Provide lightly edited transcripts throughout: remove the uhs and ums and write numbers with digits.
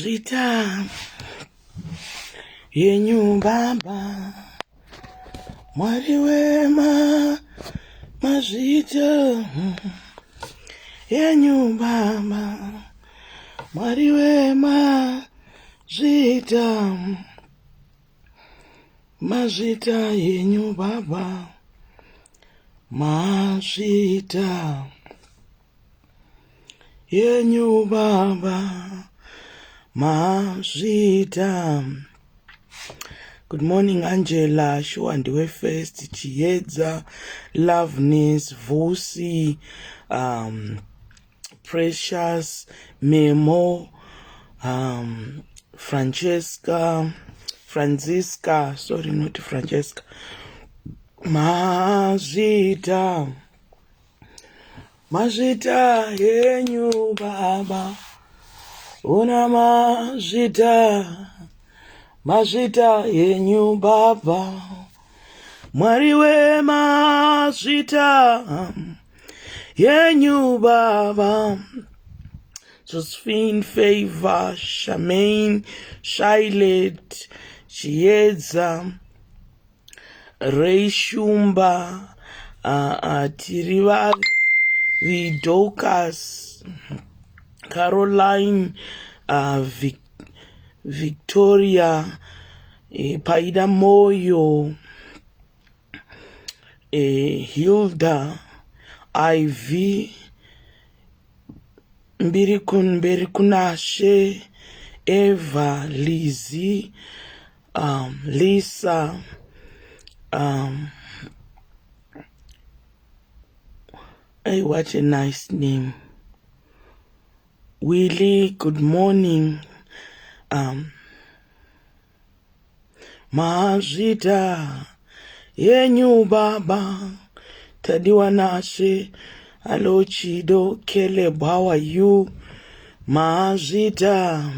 Mazvita yenyu baba, Mwari wema, mazvita yenyu baba, Mwari wema, zvita, mazvita yenyu baba, mazvita yenyu baba, mazvita. Good morning Angela, shuwa ndiwe first, Chiedza, Loveness, Vusi, Precious, Memo, Francesca, Francisca, sorry not Francesca. Mazvita, mazvita yenyu baba, una mazvita, mazvita yenyu baba, Mwari wemazvita yenyu baba. Josephine, Favor, Charmaine, Charlotte, Chiedza, Ray Shumba, tiri vavi Dorcas, Caroline, Victoria, Paida Moyo, Hilda, Ivy, mbiri mberi kunashe, Eva, Lizzie, Lisa, hey, what a nice name. Willie, good morning. Mazvita yenyu baba, Tadiwa Nashe, hello Chido, Caleb, how are you? Mazvita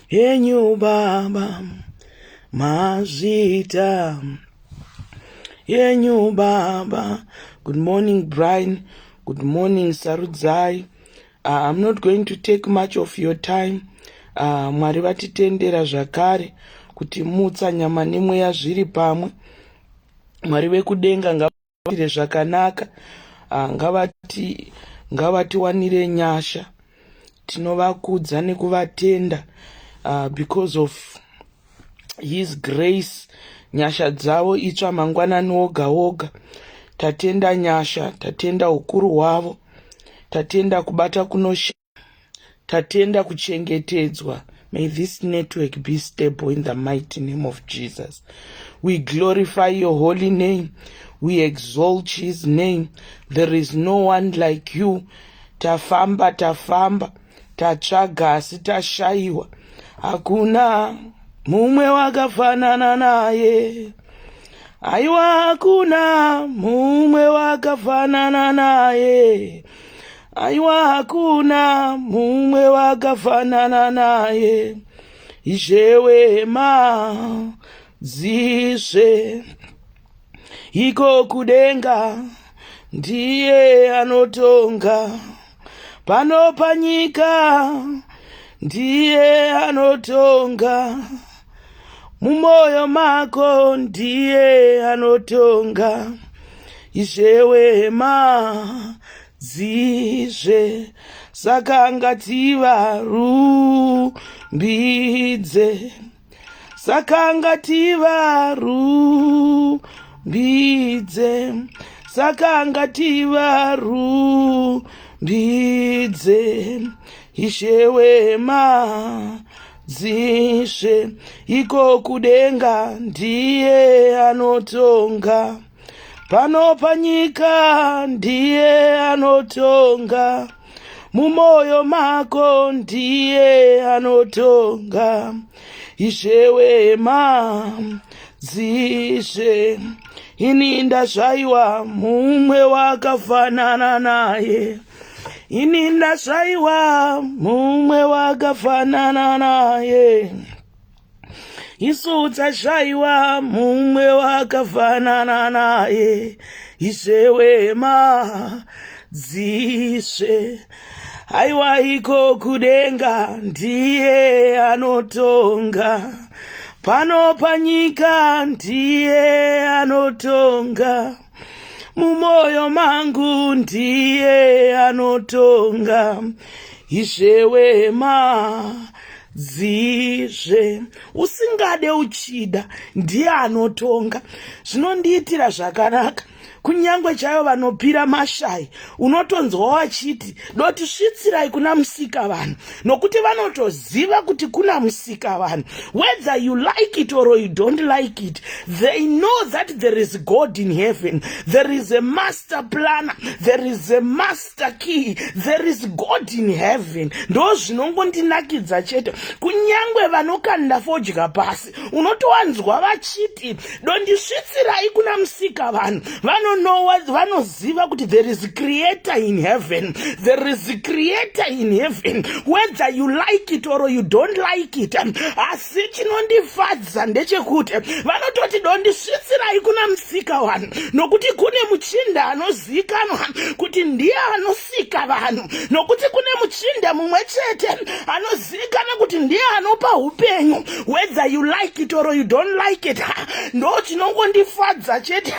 yenyu baba, mazvita yenyu baba. Good morning Brian, good morning Sarudzai. I'm not going to take much of your time. Mwari vatitendera zvakare kuti mutsa nyama nemweya zviri pamwe. Mwari vekudenga ngavatire zvakanaka, ngavatiwanire nyasha. Tinovakudza nekuvatenda because of his grace. Nyasha dzavo itsva mangwanani woga woga. Tatenda nyasha, tatenda ukuru hwavo, tatenda kubata kunosha, tatenda kuchengetedzwa. May this network be stable in the mighty name of Jesus. We glorify your holy name, we exalt his name. There is no one like you. Tafamba, tafamba, tatsvaga asi tashayiwa, hakuna mumwe wakafanana naye. Aiwa, hakuna mumwe wakafanana naye. Aiwa, hakuna mumwe wakafanana naye. Ishe wemadzishe, iko kudenga ndiye anotonga, pano panyika ndiye anotonga, mumwoyo mako ndiye anotonga. Ishe wemadzishe, saka ngativarumbidze, saka ngativarumbidze, saka ngativarumbidze. Ishe wemadzishe, iko kudenga ndiye anotonga, pano panyika ndiye anotonga, mumwoyo mako ndiye anotonga. Ishe wemadzishe, ini ndashayiwa mumwe wakafanana naye. Ini ndashayiwa mumwe wakafanana naye. Isu tashayiwa mumwe wakafanana naye. Ishe wemadzishe. Haiwa, iko kudenga ndiye anotonga, pano panyika ndiye anotonga, mumwoyo mangu ndiye anotonga, Ishe wemadzishe. Usingade uchida, ndiye anotonga. Zvinondiitira zvakanaka. Kunyange chaivo vanopira mashai, unotonzwa vachiti, "Dotisvitsirai kuna Musika vanhu," nokuti vanotoziva kuti kuna Musika vanhu. Whether you like it or you don't like it, they know that there is God in heaven, there is a master planner, there is a master key, there is God in heaven. Ndo zvinongondinakidza chete. Kunyange vanokanda fodya pasi, unotowanzwa vachiti, "Dondisvitsirai kuna Musika vanhu." Vanonowa, vanoziva kuti there is creator in heaven, there is creator in heaven, whether you like it or you don't like it. Asi chinondifadza ndechekuti vanototi, "Dondisvitsirai kuna Musika vanhu," nokuti kune muchinda anozivikanwa kuti ndiye anosika vanhu, nokuti kune muchinda mumwe chete anozivikanwa kuti ndiye anopa upenyu, whether you like it or you don't like it. Ndo chinongondifadza chete.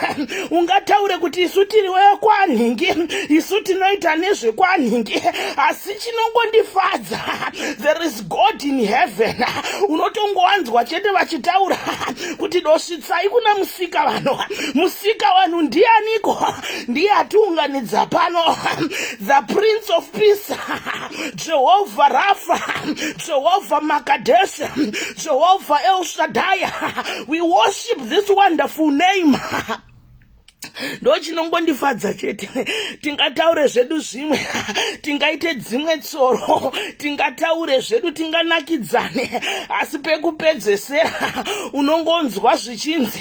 Ungataure kuti isu tiri wekwanhingi, isu tinoita nezvekwanhingi, asi chinongondifadza, there is God in heaven. Unotongowanzwa chete vachitaura kuti, "Dosvitsai kuna Musika vanhu." Musika vanhu ndianiko? Ndiye atiunganidza pano, the Prince of Peace, Jehovha Rafa, Jehovha Makadesh, Jehovha El Shaddai. We worship this wonderful name. Ndo chinongondifadza chete. Tingataure zvedu zvimwe, tingaite dzimwe tsoro, tingataure zvedu, tinganakidzane, asi pekupedzesera unongonzwa zvichinzi,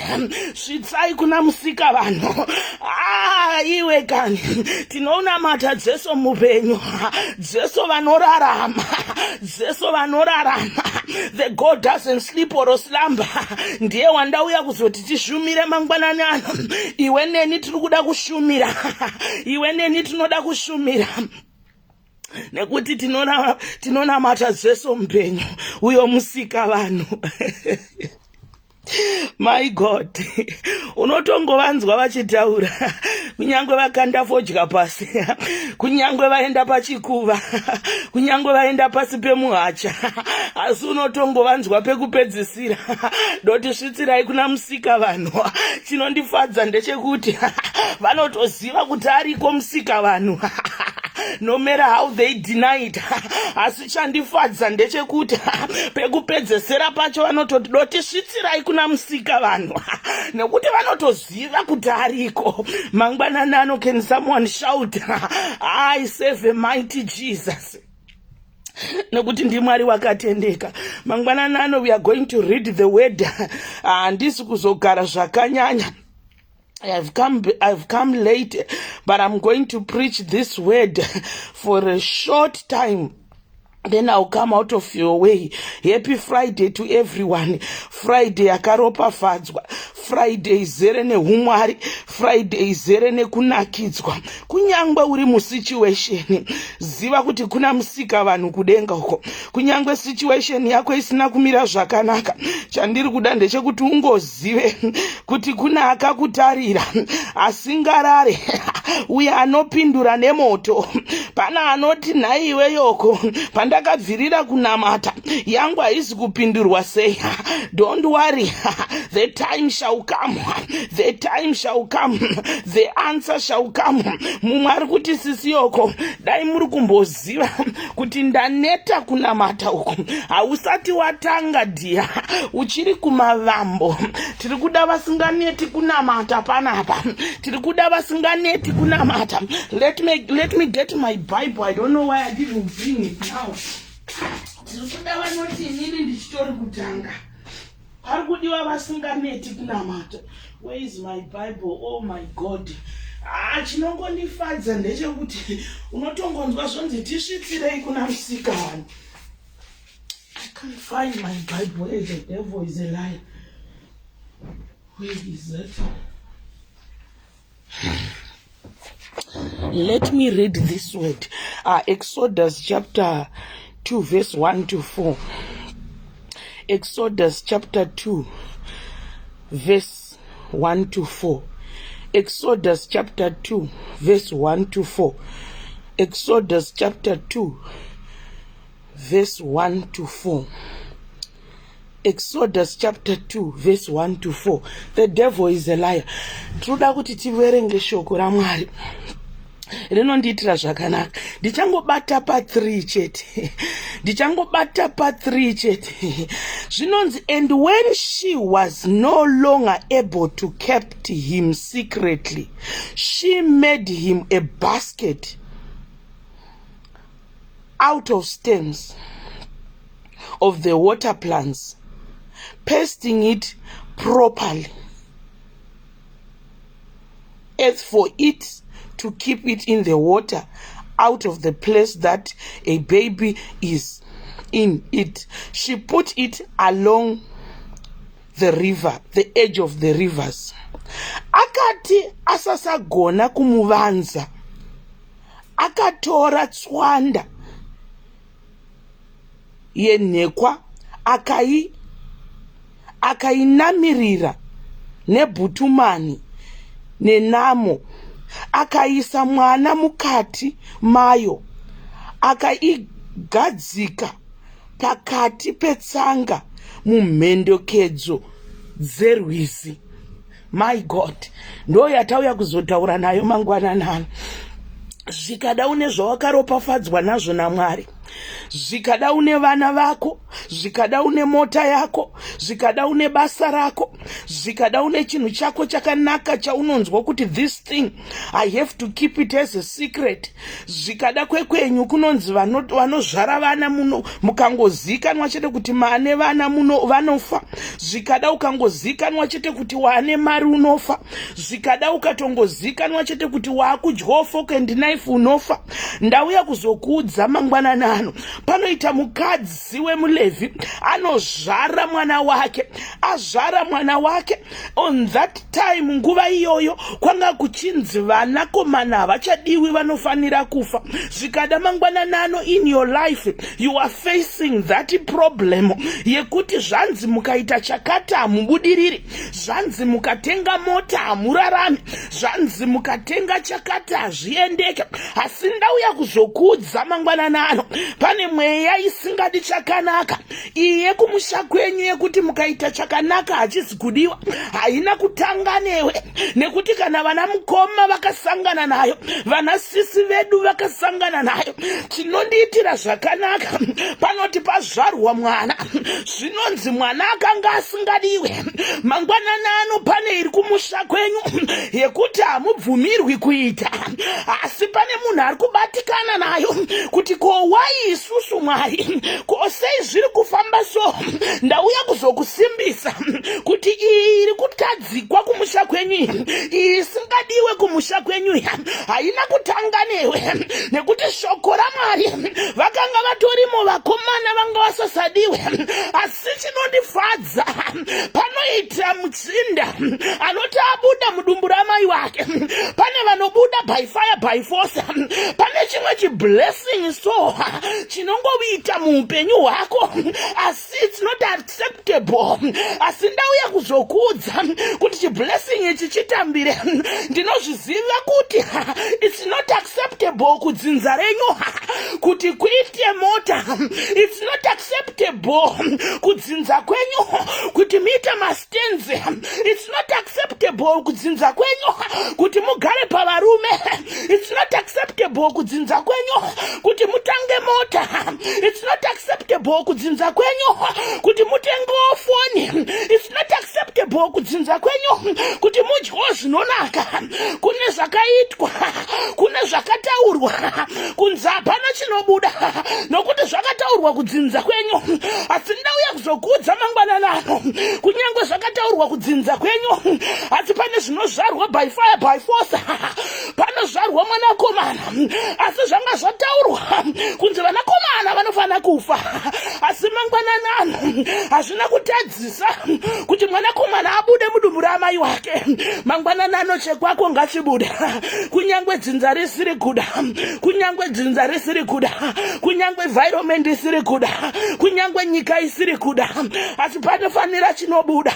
"Svitsai kuna Musika vanhu." Ah, iwe kani, tinonamata Jesu mupenyu, Jesu vanorarama, Jesu vanorarama. The God doesn't sleep or slumber. Ndiye wandauya kuzoti tishumire mangwanani ano. Iwe neni tiri kuda kushumira, iwe neni tinoda kushumira nekuti tinonamata Jesu mupenyu, uyo Musika vanhu. My God, unotongovanzwa vachitaura, kunyange vakanda fodya pasi, kunyange vaenda pachikuva, kunyange vaenda pasi pemuhacha, asi unotongovanzwa pekupedzisira, "Dotisvitsirai kuna Musika vanhu." Chinondifadza ndechekuti vanotoziva kuti ariko Musika vanhu, no matter how they deny it. Asi chandifadza ndechekuti pekupedzesera pacho vanototi, "Dotisvitsirai kuna Musika vanhu," nekuti vanotoziva kuti ariko. Mangwanani ano, can someone shout, "I serve a mighty Jesus," nekuti ndiMwari wakatendeka. Mangwanani ano we are going to read the word. Handisi kuzogara zvakanyanya. I've come late, but I'm going to preach this word for a short time. Then I'll come out of your way. Happy Friday to everyone. Friday yakaropafadzwa. Friday izere nehumwari. Friday izere nekunakidzwa. Kunyangwe uri musituation, ziva kuti kuna Musika vanhu kudenga uko. Kunyangwe situation yako isina kumira zvakanaka, chandiri kuda ndechekuti ungozive kuti kuna akakutarira asingarare, uye anopindura nemoto. Pana anoti, "Nhaiwe yoko, pandakabvirira kunamata yangu haisi kupindurwa sei?" Don't worry, the time shall come, the time shall come, the answer shall come. Mumwe ari kuti, "Sisi yoko, dai muri kumboziva kuti ndaneta kunamata uku." Hausati watanga, dear, uchiri kumavambo. Tiri kuda vasinganeti kunamata panapa, tiri kuda vasinganeti kunamata. Let me get my Bible. I don't know why I didn't bring it now. Tiri kuda vanoti, "Inini ndichitori kutanga." Pari kudiwa vasinganeti kunamata. Where is my Bible? Oh my God. Ah, chinongondifadza ndechekuti unotongonzwa zvonzi, "Tisvitsirei kuna Musika vanhu." I can't find my Bible. Hey, the devil is a liar. Where is it? Let me read this word. Exodus chapter 2 verse 1 to 4. Exodus chapter 2 verse 1 to 4. Exodus chapter 2 verse 1 to 4. Exodus chapter 2 verse 1 to 4. Exodus chapter 2 verse 1 to 4. The devil is a liar. Tinoda kuti tiverenge shoko raMwari rinondiitira zvakanaka. Ndichangobata pa3 chete, ndichangobata pa3 chete. Zvinonzi, "And when she was no longer able to keep him secretly, she made him a basket out of stems of the water plants, pasting it properly as for it to keep it in the water out of the place that a baby is in it. She put it along the river, the edge of the rivers." Akati asasagona kumuvanza, akatora tswanda yenhekwa akainamirira nebhutumani nenamo, akaisa mwana mukati mayo, akaigadzika pakati petsanga mumhenderekedzo dzerwizi. My God, ndo yatauya kuzotaura nayo mangwananano. Zvikada une zvawakaropafadzwa nazvo naMwari, zvikada une vana vako, zvikada une mota yako, zvikada une basa rako, zvikada une chinhu chako chakanaka chaunonzwa kuti, "This thing I have to keep it as a secret." Zvikada kwekwenyu kunonzi vanozvara vana muno, mukangozikanwa chete kuti maane vana muno vanofa. Zvikada ukangozikanwa chete kuti waane mari, unofa. Zvikada ukatongozikanwa chete kuti waakudyawo fork and knife, unofa. Ndauya kuzokuudza mangwanani ano, panoita mukadzi wemuLevhi anozvara mwana wake. Azvara mwana wake, on that time, nguva iyoyo kwanga kuchinzi vanakomana havachadiwi, vanofanira kufa. Zvikada mangwananano, in your life you are facing that problem yekuti zvanzi mukaita chakati hamubudiriri, zvanzi mukatenga mota hamurarami, zvanzi mukatenga chakati hazviendeke. Asi ndauya kuzokuudza mangwananano, pane mweya isingadi chakanaka, iyi yekumusha kwenyu yekuti mukaita chakanaka hachisi kudiwa. Haina kutanga newe, nekuti kana vana mukoma vakasangana nayo, vana sisi vedu vakasangana nayo. Chinondiitira zvakanaka, panoti pazvarwa mwana, zvinonzi mwana akanga asingadiwe. Mangwananano, pane iri kumusha kwenyu yekuti hamubvumirwi kuita, asi pane munhu ari kubatikana nayo kuti, "Ko wai isusu, Mwari? Ko sei zviri kufamba so?" Ndauya kuzokusimbisa kuti iyi iri kutadzikwa kumusha kwenyu, iyi isingadiwe kumusha kwenyu, haina kutanga newe, nekuti shoko raMwari, vakanga vatorimo vakomana vanga vasasadiwe. Asi chinondifadza, panoita muchinda anoti abuda mudumbu ramai wake, pane vanobuda by fire by force. Pane chimwe chiblessing so chinongoita muupenyu hwako, asi it's not acceptable. Asi ndauya kuzokuudza kuti chiblessing ichi chitambire. Ndinozviziva kuti it's not acceptable kudzinza renyu kuti kuite mota, it's not acceptable kudzinza kwenyu kuti muite mastands, it's not acceptable kudzinza kwenyu kuti mugare pavarume, it's not acceptable kudzinza kwenyu kuti mutange mota, it's not acceptable kudzinza kwenyu kuti mutengewo foni, it's not acceptable kudzinza kwenyu kuti mudyewo zvinonaka. Kune zvakaitwa, kune zvakataurwa kunzi hapana chinobuda nokuti zvakataurwa kudzinza kwenyu. Asi ndauya kuzokuudza mangwananano, kunyange zvakataurwa kudzinza kwenyu, asi pane zvinozvarwa by fire by force. Panozvarwa mwanakomana, asi zvanga zvataurwa kunzi vanakomana Vanakomana vanofanira kufa, asi mangwanani ano hazvina kutadzisa kuti mwanakomana abude mudumbu raamai wake. Mangwanani ano chekwako ngachibude, kunyange dzinza risiri kuda, kunyange dzinza risiri kuda, kunyange environment isiri kuda, kunyange nyika isiri kuda, asi panofanira chinobuda.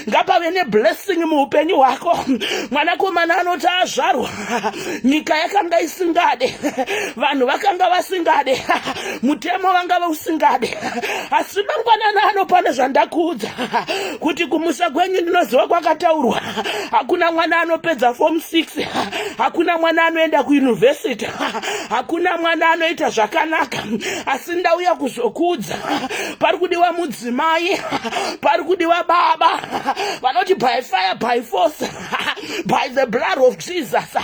Ngapave neblessing muupenyu hwako. Mwanakomana anoti azvarwa, nyika yakanga isingade, vanhu vakanga vasingade, mutemo vanga usingade, asi mangwanana ano pane zvandakuudza kuti kumusha kwenyu ndinoziva kwakataurwa, hakuna mwana anopedza form 6, hakuna mwana anoenda kuyunivhesiti, hakuna mwana anoita zvakanaka, asi ndauya kuzokuudza pari kudiwa mudzimai, pari kudiwa baba vanoti by fire, by force, by the blood of Jesus,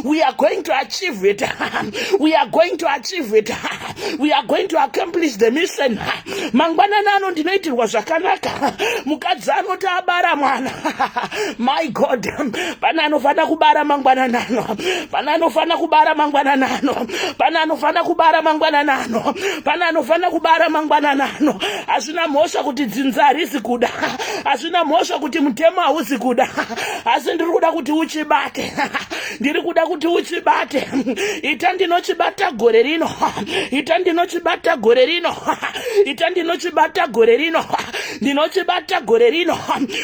we are going to achieve it, we are going to achieve it, we are going to accomplish the mission. Mangwanani ano ndinoitirwa zvakanaka. Mukadzi anoti abara mwana, my God, pane anofanira kubara mangwanani ano, pane anofanira kubara mangwanani ano, pane anofanira kubara mangwanani ano, pane anofanira kubara mangwanani ano. Hazvina mhosva kuti dzinza harisi kuda, hazvina mhosva kuti mutemo hausi kuda, asi ndiri kuda kuti uchibate, ndiri kuda kuti uchibate. Ita ndinochibata gore rino, ita ndinochibata gore rino, ita ndinochibata gore rino, ndinochibata gore rino.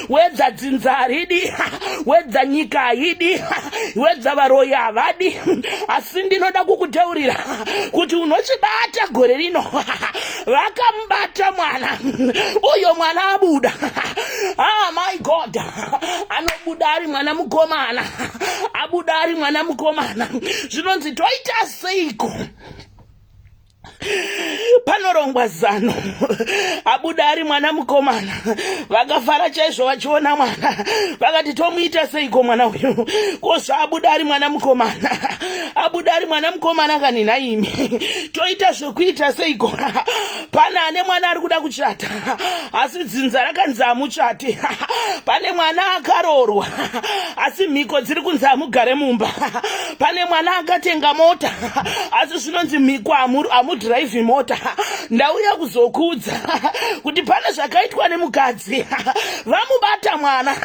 Wedza dzinza haridi, wedza nyika haidi, wedza varoyi havadi, asi ndinoda kukutaurira kuti unochibata gore rino. Vakamubata mwana uyo, mwana abuda. Ah, my God, anobuda ari mwana mukomana, abuda ari mwana mukomana. Zvinonzi toita seiko? Panorongwa zano. Abuda ari mwana mukomana, vakafara chaizvo vachiona mwana. Vakati tomuita seiko mwana uyu? Ko zvaabuda ari mwana mukomana, abuda ari mwana mukomana kani nhaimi, toita zvekuita seiko? Pane ane mwana ari kuda kuchata, asi dzinza rakanzi hamuchati. Pane mwana akaroorwa, asi mhiko dziri kunzi hamugare mumba. Pane mwana akatenga mota, asi zvinonzi mhiko hamudhiraivhi mota. Ndauya kuzokuudza kuti pane zvakaitwa nemukadzi. Vamubata mwana,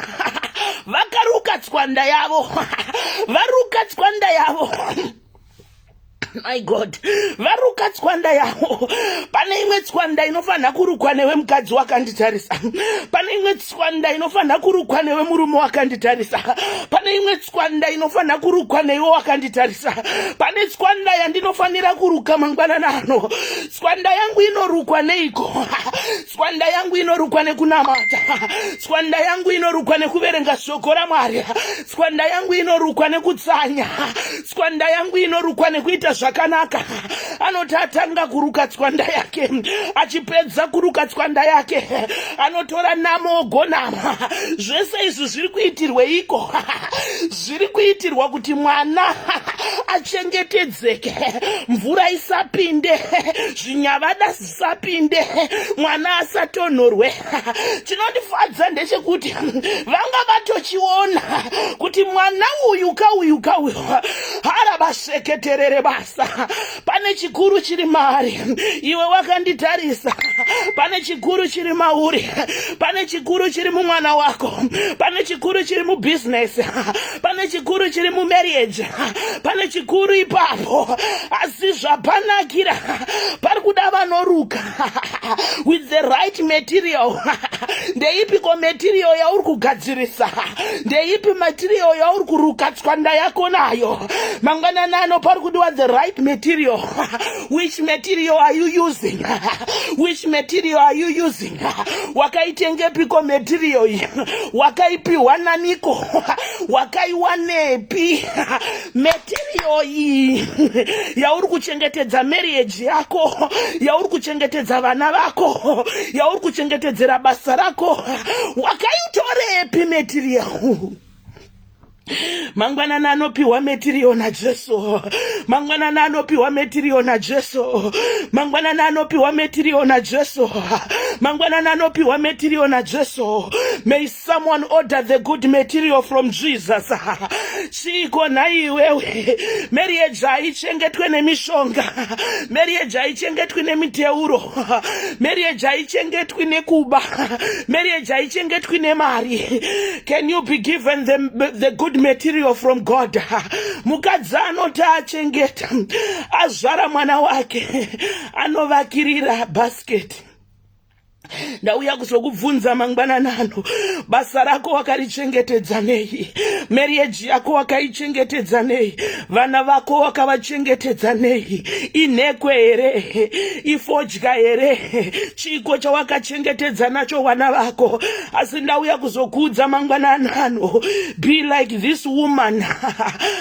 vakaruka tswanda yavo, varuka tswanda yavo. My God, varuka tswanda yavo. Pane imwe tswanda inofanira kurukwa newe mukadzi wakanditarisa, pane imwe tswanda inofanira kurukwa newe murume wakanditarisa, pane imwe tswanda inofanira kurukwa neiwe wakanditarisa. Pane tswanda yandinofanira kuruka mangwanani ano. Tswanda yangu inorukwa neiko? Tswanda yangu inorukwa nekunamata, tswanda yangu inorukwa nekuverenga shoko raMwari, tswanda yangu inorukwa nekutsanya, tswanda yangu inorukwa nekuita zvakanaka. Anoti atanga kuruka tswanda yake, achipedza kuruka tswanda yake, anotora namo ogonama. Zvese izvi zviri kuitirweiko? Zviri kuitirwa kuti mwana achengetedzeke, mvura isapinde, zvinyavada zvisapinde, mwana asatonhorwe. Chinondifadza ndechekuti vanga vatochiona kuti mwana uyu kauyu kauyu harabaseketerere basa. Pane chikuru chiri maari. Iwe wakanditarisa, pane chikuru chiri mauri, pane chikuru chiri mumwana wako, pane chikuru chiri mubhizinesi, pane chikuru chiri mumarriage, pane chikuru ipapo. Asi zvapanakira, pari kuda vanoruka with the right material. Ndeipiko material yauri kugadzirisa? Ndeipi material yauri kuruka tswanda yako nayo mangwanani ano? Pari kudiwa the right material. Which material are you using? Which material are you using? Wakaitengepiko material iyi? Wakaipiwa naniko? Wakaiwanepi material iyi yauri kuchengetedza marriage yako, yauri kuchengetedza vana vako, yauri kuchengetedzera basa rako? Wakaitorepi material? Mangwanani anopiwa material naJesu. Mangwanani anopiwa material naJesu. Mangwanani anopiwa material naJesu. Mangwanani anopiwa material naJesu. May someone order the good material from Jesus. Chiiko nhai iwewe? Marriage haichengetwe nemishonga. Marriage haichengetwi nemiteuro. Marriage haichengetwi nekuba. Marriage haichengetwi nemari. Can you be given the good material from God? Mukadzi anoti achengeta azvara mwana wake anovakirira basket. Ndauya kuzokubvunza mangwanani ano, basa rako wakarichengetedza nei? Marriage yako wakaichengetedza nei? Vana vako wakavachengetedza nei? Inhekwe here? Ifodya here? Chiiko chawakachengetedza nacho vana vako? Asi ndauya kuzokuudza mangwanani ano, be like this woman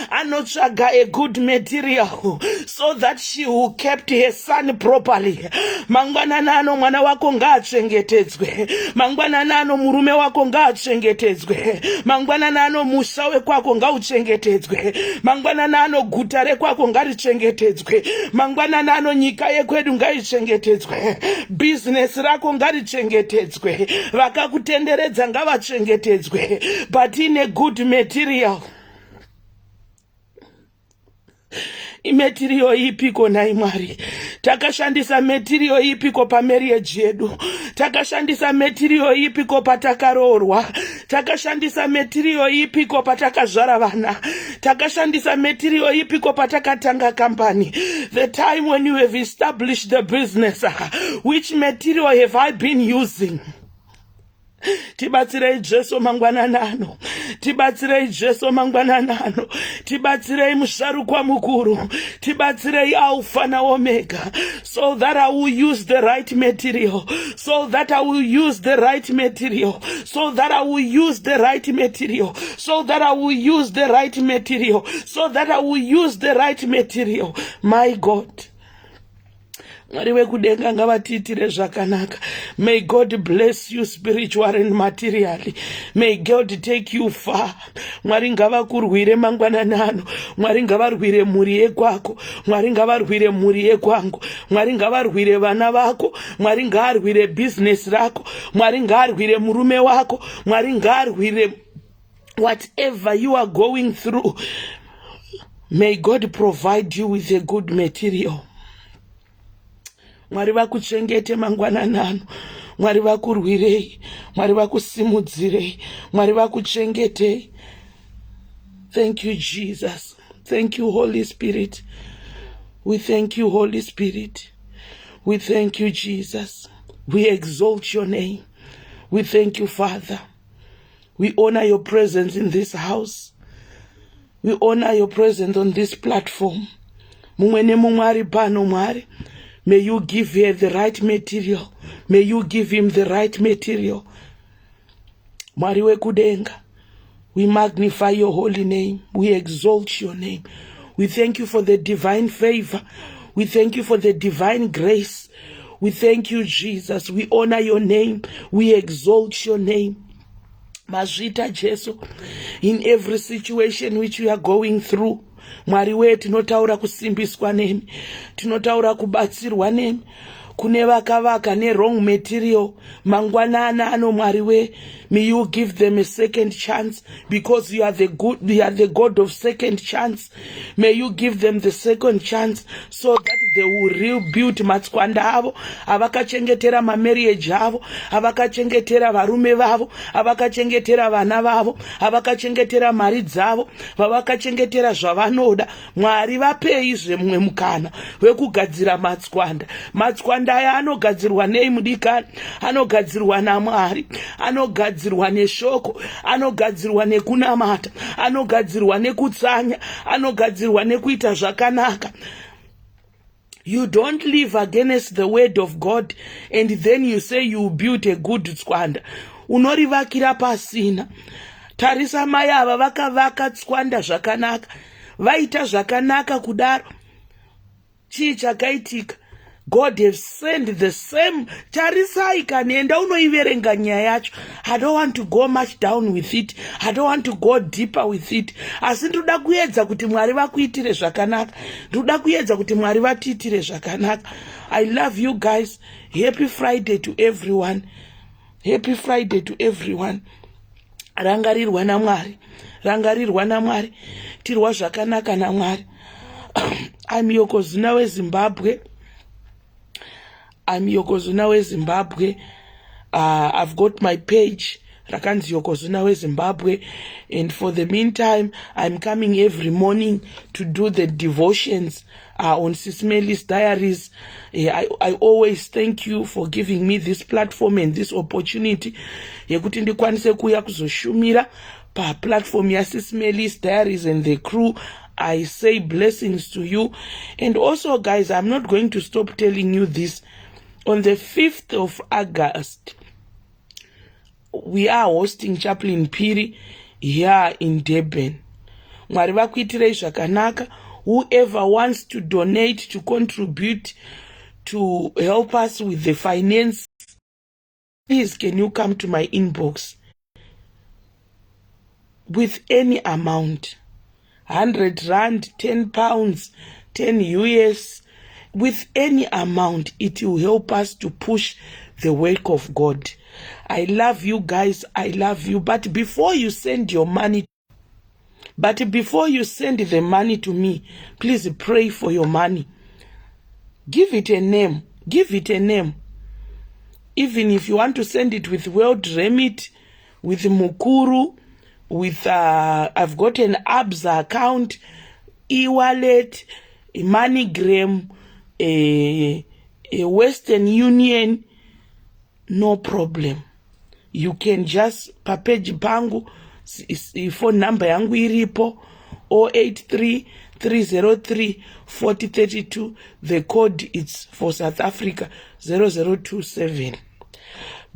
anotsvaga a good material so that she who kept her son properly. Mangwanani ano mwana wako ngaachengetedzwe. Mangwanani ano murume wako ngaachengetedzwe. Mangwanani ano musha wekwako ngauchengetedzwe. Mangwanani ano guta rekwako ngarichengetedzwe. Mangwanani ano nyika yekwedu ngaichengetedzwe. Bhizinesi rako ngarichengetedzwe. Vakakutenderedza ngavachengetedzwe. But in a good material. Imetiriyo ipiko nhai Mwari? Takashandisa metiriyo ipiko pamarriage yedu? Takashandisa metiriyo ipiko patakaroorwa? Takashandisa metiriyo ipiko patakazvara vana? Takashandisa metiriyo ipiko patakatanga company? The time when you have established the business, which material have I been using? Tibatsirei Jesu mangwanani ano. Tibatsirei Jesu mangwanani ano. Tibatsirei musharukwa mukuru. Tibatsirei Alpha naOmega, so that I will use the right material, so that I will use the right material, so that I will use the right material, so that I will use the right material, so that I will use the right material. My God, Mwari vekudenga ngavatiitire zvakanaka. May God bless you spiritually and materially. May God take you far. Mwari ngavakurwire mangwanani ano. Mwari ngavarwire mhuri yekwako. Mwari ngavarwire mhuri yekwangu. Mwari ngavarwire vana vako. Mwari ngaarwire bhizinesi rako. Mwari ngaarwire murume wako. Mwari ngaarwire whatever you are going through. May God provide you with a good material. Mwari vakuchengete mangwanani ano. Mwari vakurwirei. Mwari vakusimudzirei. Mwari vakuchengetei. Thank you, Jesus. Thank you, Holy Spirit. We thank you, Holy Spirit. We thank you, Jesus. We exalt your name. We thank you, Father. We honor your presence in this house. We honor your presence on this platform. Mumwe nemumwe ari pano, Mwari, may you give her the right material. May you give him the right material. Mwari wekudenga, we magnify your holy name. We exalt your name. We thank you for the divine favor. We thank you for the divine grace. We thank you, Jesus. We honor your name. We exalt your name. Mazvita Jesu, in every situation which we are going through. Mwari wee, tinotaura kusimbiswa nemi, tinotaura kubatsirwa nemi. Kune vakavaka newrong material mangwanani ano, Mwari wee, may you give them a second chance, because you are the good, you are the God of second chance. May you give them the second chance so that they will rebuild matswanda avo avakachengetera mamarriage avo, avakachengetera varume vavo, avakachengetera vana vavo, avakachengetera mari dzavo, vavakachengetera zvavanoda. Mwari, vapei zvemumwe mukana wekugadzira matswanda. Matswanda aya anogadzirwa nei, mudikani? Anogadzirwa naMwari, anogadzirwa neshoko, anogadzirwa nekunamata, anogadzirwa nekutsanya, anogadzirwa nekuita zvakanaka. You don't live against the word of God and then you say you built a good tswanda. Unorivakira pasina. Tarisa mai ava, vakavaka tswanda zvakanaka. Vaita zvakanaka kudaro, chii chakaitika? God have sent the same. Tarisai kani, enda unoiverenga nyaya yacho. I don't want to go much down with it, I don't want to go deeper with it, asi ndoda kuedza kuti Mwari vakuitire zvakanaka. Ndoda kuedza kuti Mwari vatiitire zvakanaka. I love you guys. Happy Friday to everyone. Happy Friday to everyone. Rangarirwa naMwari, rangarirwa naMwari, tirwa zvakanaka naMwari. I'm Yokozuna weZimbabwe. I'm Yokozuna weZimbabwe. I've got my page rakanzi Yokozuna weZimbabwe, and for the meantime I'm coming every morning to do the devotions on Sis Melly's Diaries. I always thank you for giving me this platform and this opportunity yekuti ndikwanise kuuya kuzoshumira paplatform yaSis Melly's Diaries and the crew. I say blessings to you. And also, guys, I'm not going to stop telling you this: on the 5th of August we are hosting Chaplain Phiri here in Durban. Mwari vakuitirei zvakanaka. Whoever wants to donate, to contribute, to help us with the finance, please can you come to my inbox with any amount, R100, £10, 10 US, with any amount. It will help us to push the work of God. I love you guys, I love you. But before you send your money, but before you send the money to me, please pray for your money. Give it a name, give it a name. Even if you want to send it with World Remit, with Mukuru, with I've got an Absa account, e-wallet, MoneyGram, a Western Union, no problem. You can just, papage pangu, phone number yangu iripo, 083 303 4032. The code is for South Africa, 0027.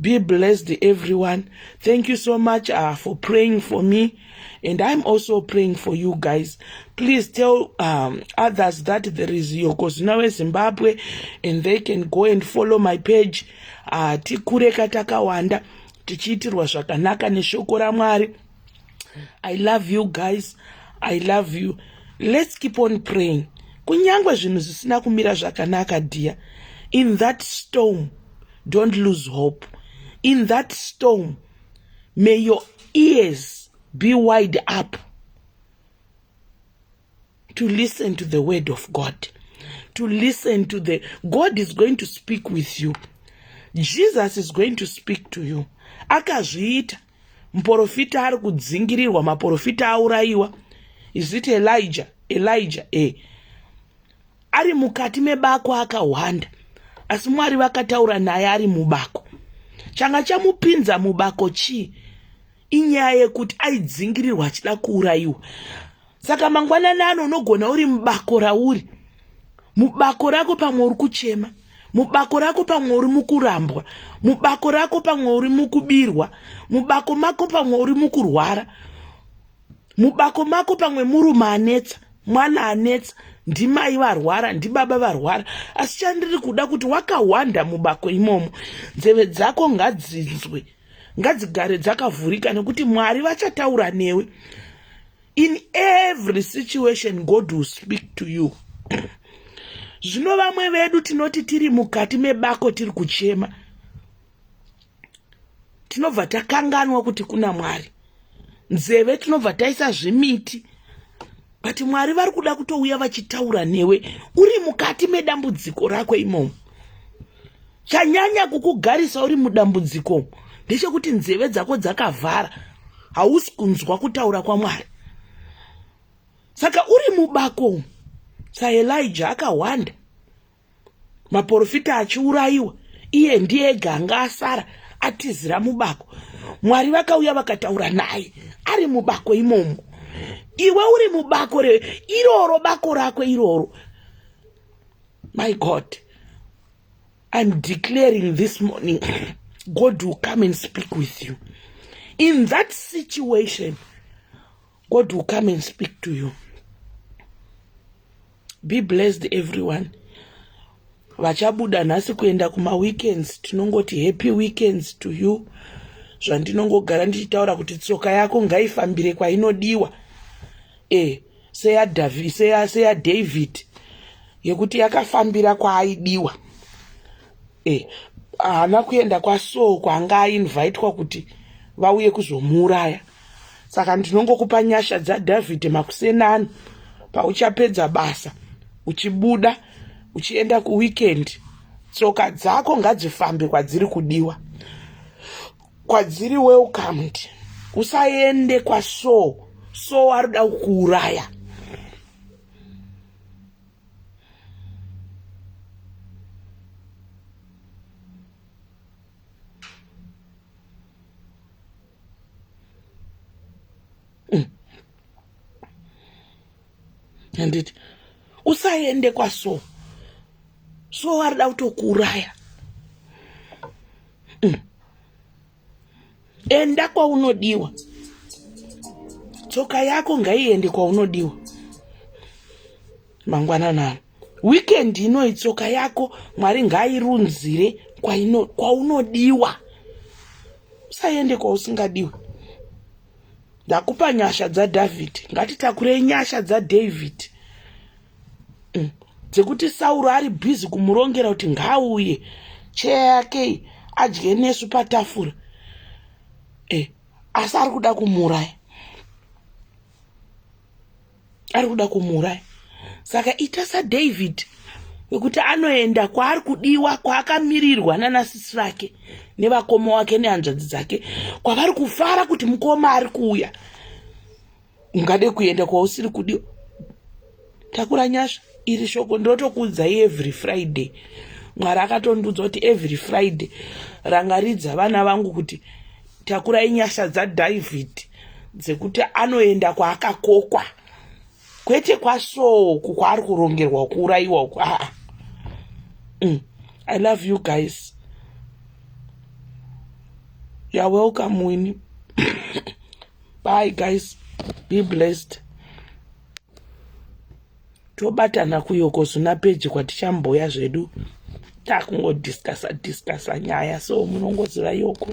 Be blessed, everyone. Thank you so much for praying for me, and I'm also praying for you guys. Please tell others that there is Yokozuna weZimbabwe and they can go and follow my page. Tikureka takawanda tichiitirwa zvakanaka neshoko raMwari. I love you guys, I love you. Let's keep on praying kunyange zvinhu zvisina kumira zvakanaka. Dear, in that storm, don't lose hope. In that storm, may your ears be wide up to listen to the word of God, to listen to the God is going to speak with you. Jesus is going to speak to you. Akazviita muprofita ari kudzingirirwa, maprofita aurayiwa. Is it Elijah? Elijah ari mukati mebako akahwanda, asi Mwari vakataura naye ari mubako. Changa chamupinza mubako chii? Inyaya yekuti aidzingirirwa achida kuurayiwa. Saka mangwanani ano unogona uri mubako rauri, mubako rako pamwe uri kuchema, mubako rako pamwe uri mukurambwa, mubako rako pamwe uri mukubirwa, mubako mako pamwe uri mukurwara, mubako mako pamwe murume anetsa, mwana anetsa, ndimai varwara, ndibaba varwara. Asi chandiri kuda kuti wakawanda mubako imomo, nzeve dzako ngadzinzwe, ngadzigare dzakavhurika, nekuti Mwari vachataura newe. In every situation God will speak to you. Zvino vamwe vedu tinoti tiri mukati mebako, tiri kuchema, tinobva takanganwa kuti kuna Mwari. Nzeve tinobva taisa zvimiti, but Mwari vari kuda kutouya vachitaura newe uri mukati medambudziko rako imomo. Chanyanya kukugarisa uri mudambudziko ndechekuti nzeve dzako dzakavhara, hausi kunzwa kutaura kwaMwari. Saka uri mubako saElija akahwanda, maprofita achiurayiwa, iye ndiye ega anga asara atizira mubako. Mwari vakauya vakataura naye ari mubako imomo. Iwe uri mubako iroro, bako rako iroro, my God, I'm declaring this morning, God will come and speak with you in that situation. God will come and speak to you. Be blessed, everyone. Vachabuda nhasi kuenda kumaweekends, tinongoti happy weekends to you. Zvandinongogara ndichitaura kuti tsoka yako ngaifambire kwainodiwa, e seyaDavid seya, seya David yekuti yakafambira kwaaidiwa. E haana kuenda kwaSaul kwaanga ainvhaitwa kuti vauye kuzomuuraya. Saka ndinongokupa nyasha dzaDhavhidhi makusenano, pauchapedza basa uchibuda uchienda kuweekend, tsoka dzako ngadzifambe kwadziri kudiwa, kwadziri welcomed. Usaende kwaSaul, Saul arikuda kukuuraya. Handiti usaende kwaSaul, Saul arida kutokuuraya. Enda kwaunodiwa, tsoka yako ngaiende kwaunodiwa. Mangwananano weekend inoyi, tsoka yako Mwari ngairunzire kwaunodiwa, usaende kwausingadiwi. Ndakupa nyasha dzaDhavhidhi. Ngatitakurei nyasha dzaDavid dzekuti Sauro ari bhizi kumurongera kuti ngaauye cheya yake adye nesu patafura, asi ari kuda kumuuraya, ari kuda kumuuraya. Saka ita saDavid wekuti anoenda kwaari kudiwa, kwaakamirirwa nanasisi vake nevakoma wake nehanzvadzi dzake, kwavari kufara kuti mukoma ari kuuya. Ungade kuenda kwausiri kudiwa? Takura nyasha. Iri shoko ndotokuudzai every Friday. Mwari akatondiudza kuti every Friday rangaridza vana vangu kuti takurai nyasha dzaDavid dzekuti anoenda kwaakakokwa, kwete kwaSouku kwaari kurongerwa kuurayiwa uku. Aa, I love you guys. You're welcome, Winnie. Bye guys, be blessed. Tobatana kuYokozuna peji kwatichamboya zvedu, takungodiscasa discasa nyaya, so munongoziva Yoko.